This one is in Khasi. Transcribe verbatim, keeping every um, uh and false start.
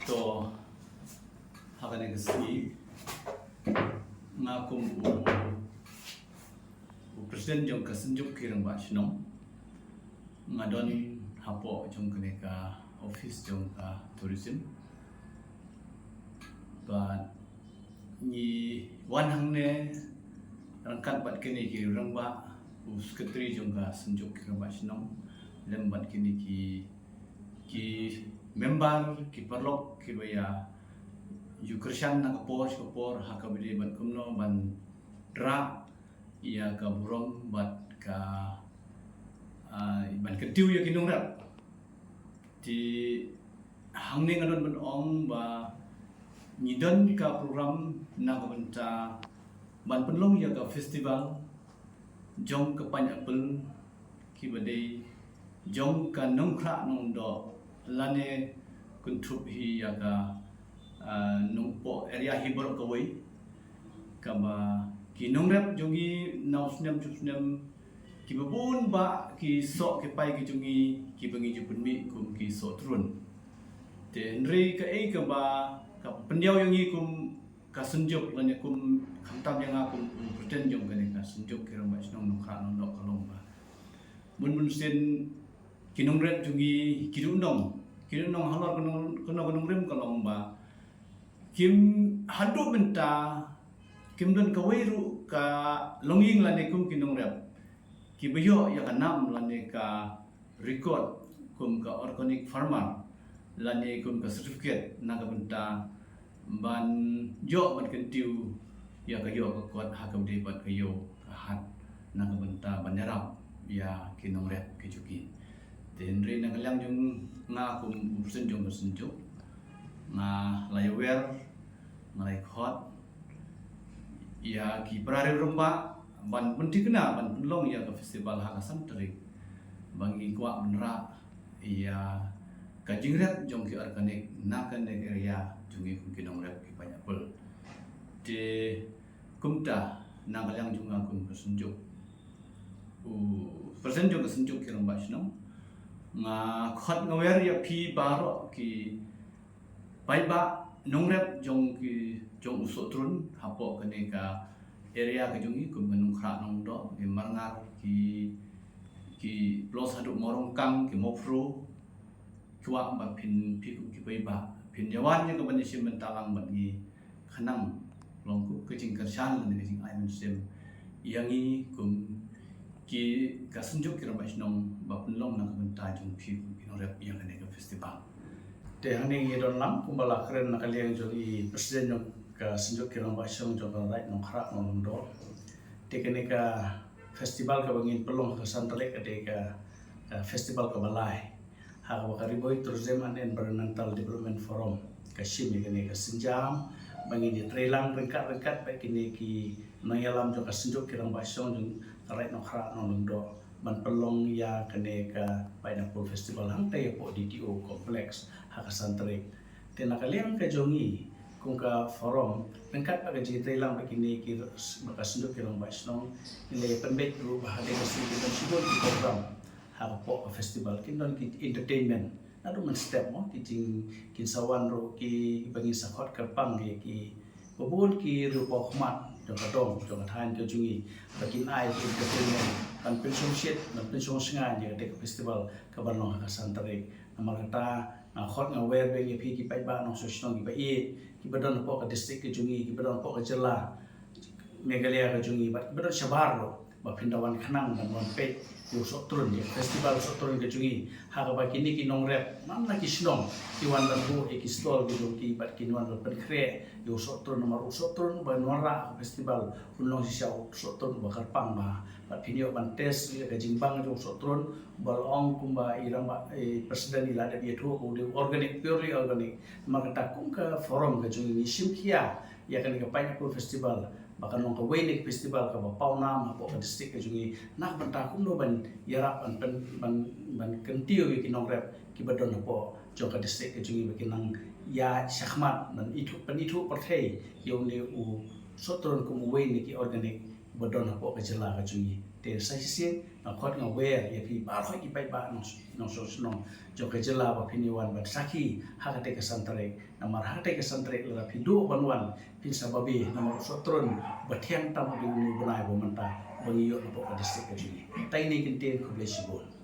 To, ha kane ka sngi, nga kum u, u president jong ka Synjuk ki Rangbah Shnong, nga don hapoh jong kane ka office jong ka tourism. Bad ngi wan hangne ryngkat bad kine ki rangbah, u secretary jong ka Synjuk ki Rangbah Shnong, lem bad kine ki, ki member, ki paralok, kiba ïa ju kyrshan na ka por sha ka por, ha kaba dei ban kumno ban rah ïa ka burom bad ka, ah, ban kyntiew ïa ki nongrep. Te hangne nga don ban ong ba ngi don ka program na ka bynta ban pynlong ïa ka festival jong ka Pineapple, kiba dei jong ka Nongkhrah Nongdoh, lane kynthup hi ïa ka, ah, Nongpoh area hi baroh kawei, kaba ki nongrep jong ngi na u snem sha u snem, kiba bun bah ki soh ki pai ki jong ngi, kiba ngi ju pynmih kum ki sohtrun. Te hynrei kaei kaba, kaba pyndiaw ïa ngi kum ka Synjuk lane kum, khamtam ïa nga kum u president jong kane ka Synjuk ki Rangbah Shnong Nongkhrah Nongdoh, ka long ba bun bun sien ki nongrep jong ngi ki duhnong, ki duhnong halor kano kano ka nongrim, ka long ba kim haduh mynta kim don kawei ruh ka longïing lane kum ki nongrep kiba ïoh ïa ka nam lane ka record kum ka organic farmer lane kum ka certificate na ka bynta ban ïoh ban kyntiew ïa ka ïoh ka kot ha kaba dei bad ka ïew ka hat na ka bynta ban ïarap ïa ki nongrep ki jong ngi. Te hynrei na ka liang jong nga kum u president jong ka Synjuk, nga la ïawer, nga la ïakhot ïa ki para rangbah ban pynthikna ban pynlong ïa ka festival ha ka san tarik, ba ngi kwah ban rah ïa ka jingrep jong ki organic na kane ka area jong ngi kum ki nongrep ki Pineapple. Te kumta na ka liang jong nga kum ka Synjuk, u president jong ka Synjuk ki Rangbah Shnong, nga khot nga wer ïa phi baroh ki paidbah nongrep jong ki, jong u Sohtrun hapoh kane ka area ka jong ngi kum ka Nongkhrah Nongdoh, ki Marngar, ki, ki Plos haduh Mawryngkang, ki Mawphro, kwah ba phin, phi kum ki paidbah phin ïa wan ïa ka ban ïashim bynta lang bad ngi, khnang long kum ka jingkyrshan lane ka jingai mynsiem ïa ngi kum ki, ka Synjuk ki Rangbah Shnong, ba pynlong na ka bynta jong phi kum ki nongrep ïa kane ka festival. Te hangne ngi don lang kumba la kren na ka liang jong i president jong ka Synjuk ki Rangbah Shnong jong ka Raid Nongkhrah Nongdoh. Te kane ka festival kaba ngin pynlong ha ka san tarik ka dei ka, ka festival kaba lai ha kaba ka Ri Bhoi Tourism and Environmental Development Forum ka shim ïa kane ka sienjam ba ngin ïatreilang ryngkat ryngkat bad kine ki nongïalam jong ka Synjuk ki Rangbah Shnong jong ka Raid Nongkhrah Nongdoh ban pynlong ïa kane ka Pineapple Festival hangtai hapoh D T O Complex ha ka san tarik. Te na ka liang ka jong ngi kum ka forum, ryngkat bad ka jingïatreilang bad kine ki, bad ka Synjuk ki Rangbah Shnong, ngi la ïa pynbeit ruh ba ha kane ka sngi ki don shibun ki program ha ka pdeng ka festival, kin don ki entertainment naduh mynstep mo, ki jing, kin sa wan ruh ki, ba ngin sa khot kyrpang ïa ki, ba bun ki riew paw khmat jong ka dong, jong ka thaiñ ka jong ngi, ba kin ai ki entertainment ban pynshongshit, ban pynshong shngaiñ ïa kata ka festival kaban long ha ka san tarik. Namar kata nga khot nga wer biang ïa phi ki paidbah nongshong shnong kiba ïeit, kiba don hapoh ka district ka jong ngi, kiba don hapoh ka jylla Meghalaya ka jong ngi, bad kiba don shabar ruh, ba phin da wan khnang ban wan peit ïa u Sohtrun, ïa ka festival Sohtrun ka jong ngi, ha kaba kine ki nongrep man la ki shnong ki wan ban buh ïa ki stall ki jong ki bad kin wan ban pynkhreh ïa u Sohtrun, namar u Sohtrun ba ngi wanrah ha ka festival un long shisha u Sohtrun uba kyrpang bha. Bad phin ïoh ban test ïa ka jingbang jong u Sohtrun, ba la ong kumba i rangbah, i president i la dep ïathuh, u dei organic, purely organic. Namar kata kum ka forum ka jong ngi, ngi shim khia ïa kane ka Pineapple Festival ba kan long kawei na ki festival kaba pawnam hapoh ka district ka jong ngi, na ka bynta kumno ban ïarap ban pyn, ban, ban kyntiew ïa ki nongrep kiba don hapoh jong ka district ka jong ngi ba kin nang ïaid shakhmat ban ithuh, pynithuh pyrthei ïa une u Sohtrun kum uwei na ki organic ba don hapoh ka jylla ka jong ngi. Te sa shisien nga khot nga wer ïa phi baroh ki paidbah nongshong shnong jong ka jylla ba phin ïa wan ban sakhi ha katei ka san tarik. Namar ha katei ka san tarik lada phi duh ban wan phin sa babe namar u sohtrun ba thiang tam u dei une u bnai ba mynta ba ngi ïoh napoh ka district ka jong ngi. Te ine i kyntien, khublei shibun.